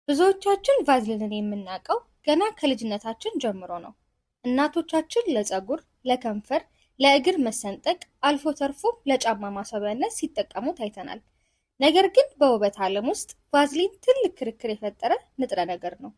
ብዙዎቻችን ቫዝሊንን የምናውቀው ገና ከልጅነታችን ጀምሮ ነው። እናቶቻችን ለፀጉር፣ ለከንፈር፣ ለእግር መሰንጠቅ አልፎ ተርፎ ለጫማ ማስዋቢያነት ሲጠቀሙት አይተናል። ነገር ግን በውበት ዓለም ውስጥ ቫዝሊን ትልቅ ክርክር የፈጠረ ንጥረ ነገር ነው።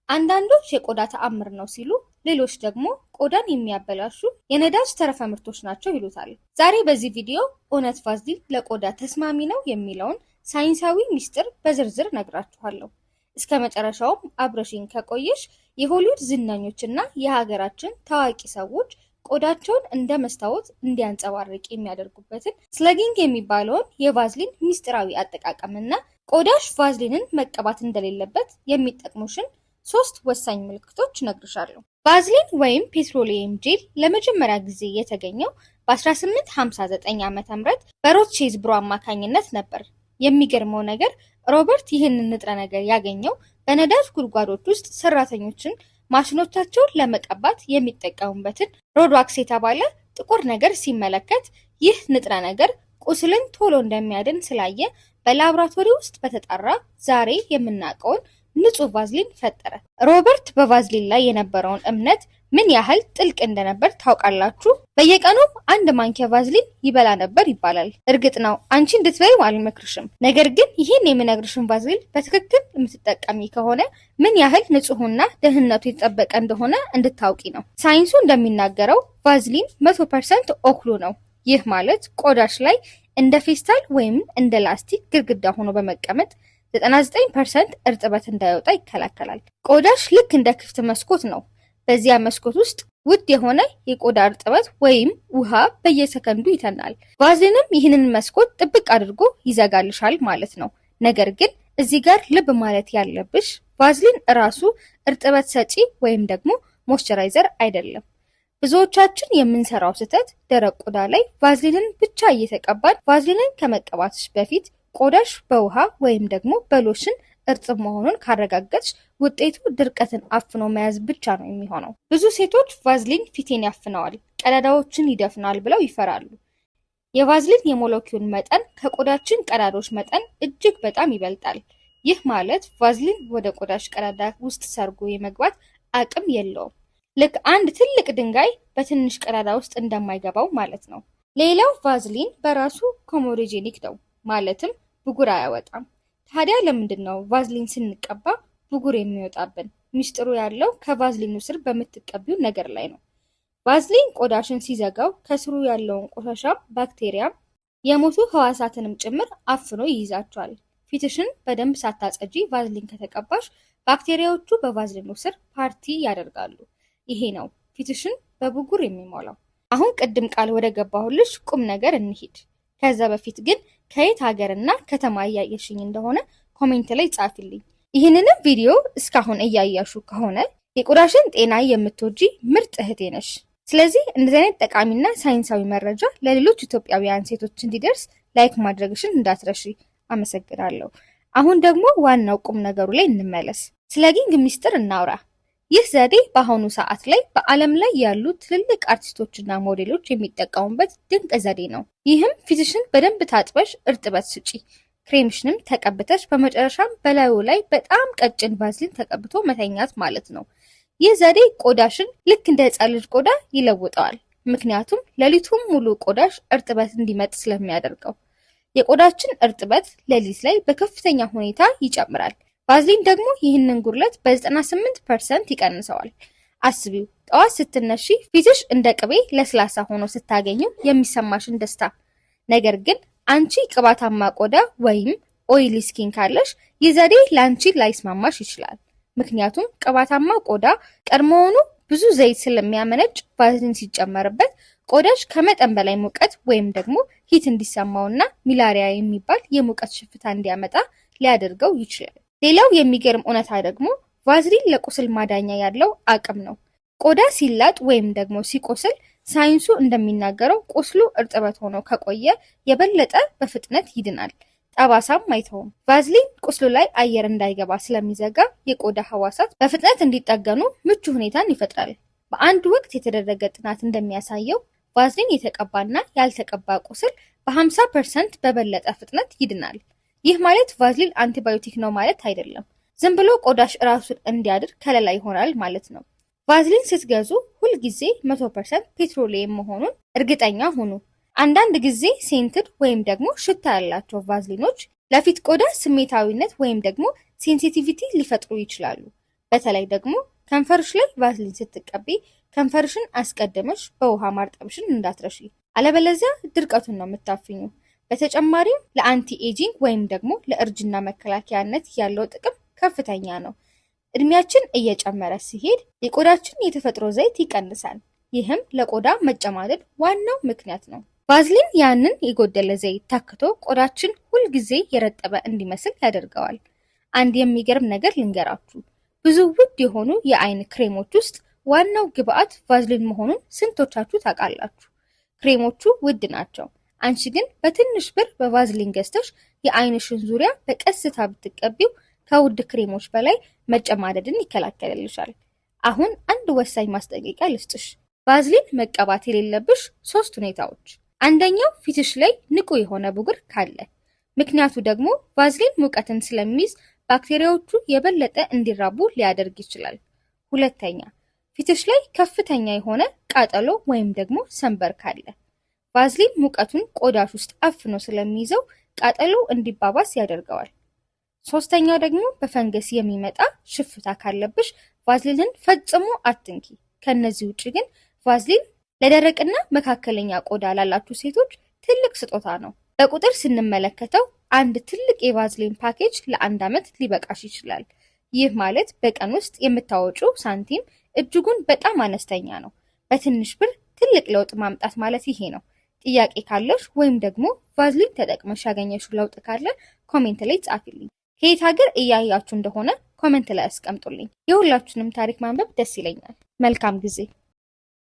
አንዳንዶች የቆዳ ተአምር ነው ሲሉ፣ ሌሎች ደግሞ ቆዳን የሚያበላሹ የነዳጅ ተረፈ ምርቶች ናቸው ይሉታል። ዛሬ በዚህ ቪዲዮ እውነት ቫዝሊን ለቆዳ ተስማሚ ነው የሚለውን ሳይንሳዊ ሚስጥር በዝርዝር እነግራችኋለሁ። እስከ መጨረሻውም አብረሽኝ ከቆየሽ የሆሊውድ ዝነኞችና የሀገራችን ታዋቂ ሰዎች ቆዳቸውን እንደ መስታወት እንዲያንጸባርቅ የሚያደርጉበትን slugging የሚባለውን የቫዝሊን ሚስጥራዊ አጠቃቀምና ቆዳሽ ቫዝሊንን መቀባት እንደሌለበት የሚጠቁሙሽን ሶስት ወሳኝ ምልክቶች እነግርሻለሁ። ቫዝሊን ወይም petroleum gel ለመጀመሪያ ጊዜ የተገኘው በ1859 ዓ.ም በሮት ቼዝብሮ አማካኝነት ነበር። የሚገርመው ነገር ሮበርት ይህንን ንጥረ ነገር ያገኘው በነዳጅ ጉድጓዶች ውስጥ ሰራተኞችን ማሽኖቻቸውን ለመቀባት የሚጠቀሙበትን road wax የተባለ ጥቁር ነገር ሲመለከት ይህ ንጥረ ነገር ቁስልን ቶሎ እንደሚያድን ስላየ በላብራቶሪ ውስጥ በተጣራ ዛሬ የምናውቀውን ንጹህ ቫዝሊን ፈጠረ። ሮበርት በቫዝሊን ላይ የነበረውን እምነት ምን ያህል ጥልቅ እንደነበር ታውቃላችሁ? በየቀኑ አንድ ማንኪያ ቫዝሊን ይበላ ነበር ይባላል። እርግጥ ነው አንቺ እንድትበይው አልመክርሽም። ነገር ግን ይህን የምነግርሽን ቫዝሊን በትክክል የምትጠቀሚ ከሆነ ምን ያህል ንጹህና ደህንነቱ የተጠበቀ እንደሆነ እንድታውቂ ነው። ሳይንሱ እንደሚናገረው ቫዝሊን 100% occlude ነው። ይህ ማለት ቆዳሽ ላይ እንደ ፌስታል ወይም እንደ ላስቲክ ግድግዳ ሆኖ በመቀመጥ 99% እርጥበት እንዳይወጣ ይከላከላል። ቆዳሽ ልክ እንደ ክፍት መስኮት ነው። በዚያ መስኮት ውስጥ ውድ የሆነ የቆዳ እርጥበት ወይም ውሃ በየሰከንዱ ይተናል። ቫዝሊንም ይህንን መስኮት ጥብቅ አድርጎ ይዘጋልሻል ማለት ነው። ነገር ግን እዚህ ጋር ልብ ማለት ያለብሽ ቫዝሊን እራሱ እርጥበት ሰጪ ወይም ደግሞ moisturizer አይደለም። ብዙዎቻችን የምንሰራው ስህተት ደረቅ ቆዳ ላይ ቫዝሊንን ብቻ እየተቀባን፣ ቫዝሊንን ከመቀባትሽ በፊት ቆዳሽ በውሃ ወይም ደግሞ በሎሽን እርጥብ መሆኑን ካረጋገጥሽ ውጤቱ ድርቀትን አፍኖ መያዝ ብቻ ነው የሚሆነው። ብዙ ሴቶች ቫዝሊን ፊቴን ያፍነዋል፣ ቀዳዳዎችን ይደፍናል ብለው ይፈራሉ። የቫዝሊን የሞለኪውል መጠን ከቆዳችን ቀዳዳዎች መጠን እጅግ በጣም ይበልጣል። ይህ ማለት ቫዝሊን ወደ ቆዳሽ ቀዳዳ ውስጥ ሰርጎ የመግባት አቅም የለውም። ልክ አንድ ትልቅ ድንጋይ በትንሽ ቀዳዳ ውስጥ እንደማይገባው ማለት ነው። ሌላው ቫዝሊን በራሱ comedogenic ነው፣ ማለትም ብጉር አያወጣም። ታዲያ ለምንድን ነው ቫዝሊን ስንቀባ ብጉር የሚወጣብን? ሚስጥሩ ያለው ከቫዝሊኑ ስር በምትቀቢው ነገር ላይ ነው። ቫዝሊን ቆዳሽን ሲዘጋው ከስሩ ያለውን ቆሻሻም፣ ባክቴሪያም፣ የሞቱ ህዋሳትንም ጭምር አፍኖ ይይዛቸዋል። ፊትሽን በደንብ ሳታጸጂ ቫዝሊን ከተቀባሽ ባክቴሪያዎቹ በቫዝሊኑ ስር ፓርቲ ያደርጋሉ። ይሄ ነው ፊትሽን በብጉር የሚሞላው። አሁን ቅድም ቃል ወደ ገባሁልሽ ቁም ነገር እንሂድ። ከዛ በፊት ግን ከየት ሀገርና ከተማ እያየሽኝ እንደሆነ comment ላይ ጻፊልኝ። ይህንንም ቪዲዮ እስካሁን እያያሹ ከሆነ የቆዳሽን ጤና የምትወጂ ምርጥ እህቴ ነሽ። ስለዚህ እንደዚህ አይነት ጠቃሚና ሳይንሳዊ መረጃ ለሌሎች ኢትዮጵያውያን ሴቶች እንዲደርስ like ማድረግሽን እንዳትረሺ። አመሰግናለሁ። አሁን ደግሞ ዋናው ቁም ነገሩ ላይ እንመለስ። Slugging ሚስጥር እናውራ። ይህ ዘዴ በአሁኑ ሰዓት ላይ በዓለም ላይ ያሉ ትልልቅ አርቲስቶችና ሞዴሎች የሚጠቀሙበት ድንቅ ዘዴ ነው። ይህም ፊትሽን በደንብ ታጥበሽ እርጥበት ስጪ፣ ክሬምሽንም ተቀብተሽ በመጨረሻም በላዩ ላይ በጣም ቀጭን ቫዝሊን ተቀብቶ መተኛት ማለት ነው። ይህ ዘዴ ቆዳሽን ልክ እንደ ሕፃን ልጅ ቆዳ ይለውጠዋል። ምክንያቱም ሌሊቱን ሙሉ ቆዳሽ እርጥበት እንዲመጥ ስለሚያደርገው። የቆዳችን እርጥበት ሌሊት ላይ በከፍተኛ ሁኔታ ይጨምራል። ቫዝሊን ደግሞ ይህንን ጉድለት በ98% ይቀንሰዋል። አስቢው፣ ጠዋት ስትነሺ ፊትሽ እንደ ቅቤ ለስላሳ ሆኖ ስታገኘው የሚሰማሽን ደስታ። ነገር ግን አንቺ ቅባታማ ቆዳ ወይም oily skin ካለሽ ይህ ዘዴ ለአንቺ ላይስማማሽ ይችላል። ምክንያቱም ቅባታማ ቆዳ ቀድሞውኑ ብዙ ዘይት ስለሚያመነጭ ቫዝሊን ሲጨመርበት ቆዳሽ ከመጠን በላይ ሙቀት ወይም ደግሞ heat እንዲሰማውና miliaria የሚባል የሙቀት ሽፍታ እንዲያመጣ ሊያደርገው ይችላል። ሌላው የሚገርም እውነታ ደግሞ ቫዝሊን ለቁስል ማዳኛ ያለው አቅም ነው። ቆዳ ሲላጥ ወይም ደግሞ ሲቆስል ሳይንሱ እንደሚናገረው ቁስሉ እርጥበት ሆኖ ከቆየ የበለጠ በፍጥነት ይድናል፣ ጠባሳም አይተውም። ቫዝሊን ቁስሉ ላይ አየር እንዳይገባ ስለሚዘጋ የቆዳ ህዋሳት በፍጥነት እንዲጠገኑ ምቹ ሁኔታን ይፈጥራል። በአንድ ወቅት የተደረገ ጥናት እንደሚያሳየው ቫዝሊን የተቀባና ያልተቀባ ቁስል በ50% በበለጠ ፍጥነት ይድናል። ይህ ማለት ቫዝሊን አንቲባዮቲክ ነው ማለት አይደለም። ዝም ብሎ ቆዳሽ ራሱን እንዲያድር ከለላ ይሆናል ማለት ነው። ቫዝሊን ስትገዙ ሁልጊዜ 100% ፔትሮሊየም መሆኑን እርግጠኛ ሁኑ። አንዳንድ ጊዜ scented ወይም ደግሞ ሽታ ያላቸው ቫዝሊኖች ለፊት ቆዳ ስሜታዊነት ወይም ደግሞ sensitivity ሊፈጥሩ ይችላሉ። በተለይ ደግሞ ከንፈርሽ ላይ ቫዝሊን ስትቀቢ ከንፈርሽን አስቀድመሽ በውሃ ማርጠብሽን እንዳትረሺ፣ አለበለዚያ ድርቀቱን ነው የምታፍኙ። በተጨማሪም ለ anti aging ወይም ደግሞ ለእርጅና መከላከያነት ያለው ጥቅም ከፍተኛ ነው። እድሜያችን እየጨመረ ሲሄድ የቆዳችን የተፈጥሮ ዘይት ይቀንሳል። ይህም ለቆዳ መጨማደድ ዋናው ምክንያት ነው። ቫዝሊን ያንን የጎደለ ዘይት ተክቶ ቆዳችን ሁልጊዜ የረጠበ እንዲመስል ያደርገዋል። አንድ የሚገርም ነገር ልንገራችሁ። ብዙ ውድ የሆኑ የአይን ክሬሞች ውስጥ ዋናው ግብአት ቫዝሊን መሆኑን ስንቶቻችሁ ታውቃላችሁ? ክሬሞቹ ውድ ናቸው። አንቺ ግን በትንሽ ብር በቫዝሊን ገዝተሽ የአይንሽን ዙሪያ በቀስታ ብትቀቢው ከውድ ክሬሞች በላይ መጨማደድን ይከላከልልሻል። አሁን አንድ ወሳኝ ማስጠንቀቂያ ልስጥሽ። ቫዝሊን መቀባት የሌለብሽ ሶስት ሁኔታዎች። አንደኛው ፊትሽ ላይ ንቁ የሆነ ብጉር ካለ፣ ምክንያቱ ደግሞ ቫዝሊን ሙቀትን ስለሚይዝ ባክቴሪያዎቹ የበለጠ እንዲራቡ ሊያደርግ ይችላል። ሁለተኛ፣ ፊትሽ ላይ ከፍተኛ የሆነ ቃጠሎ ወይም ደግሞ sunburn ካለ፣ ቫዝሊን ሙቀቱን ቆዳሽ ውስጥ አፍኖ ስለሚይዘው ቃጠሎ እንዲባባስ ያደርገዋል። ሶስተኛው ደግሞ በፈንገስ የሚመጣ ሽፍታ ካለብሽ ቫዝሊንን ፈጽሞ አትንኪ። ከነዚህ ውጭ ግን ቫዝሊን ለደረቅና መካከለኛ ቆዳ ላላችሁ ሴቶች ትልቅ ስጦታ ነው። በቁጥር ስንመለከተው አንድ ትልቅ የቫዝሊን ፓኬጅ ለአንድ ዓመት ሊበቃሽ ይችላል። ይህ ማለት በቀን ውስጥ የምታወጪው ሳንቲም እጅጉን በጣም አነስተኛ ነው። በትንሽ ብር ትልቅ ለውጥ ማምጣት ማለት ይሄ ነው። ጥያቄ ካለሽ ወይም ደግሞ ቫዝሊን ተጠቅመሽ ያገኘሽው ለውጥ ካለ comment ላይ ጻፊልኝ። ከየት ሀገር እያያችሁ እንደሆነ comment ላይ አስቀምጡልኝ። የሁላችሁንም ታሪክ ማንበብ ደስ ይለኛል። መልካም ጊዜ።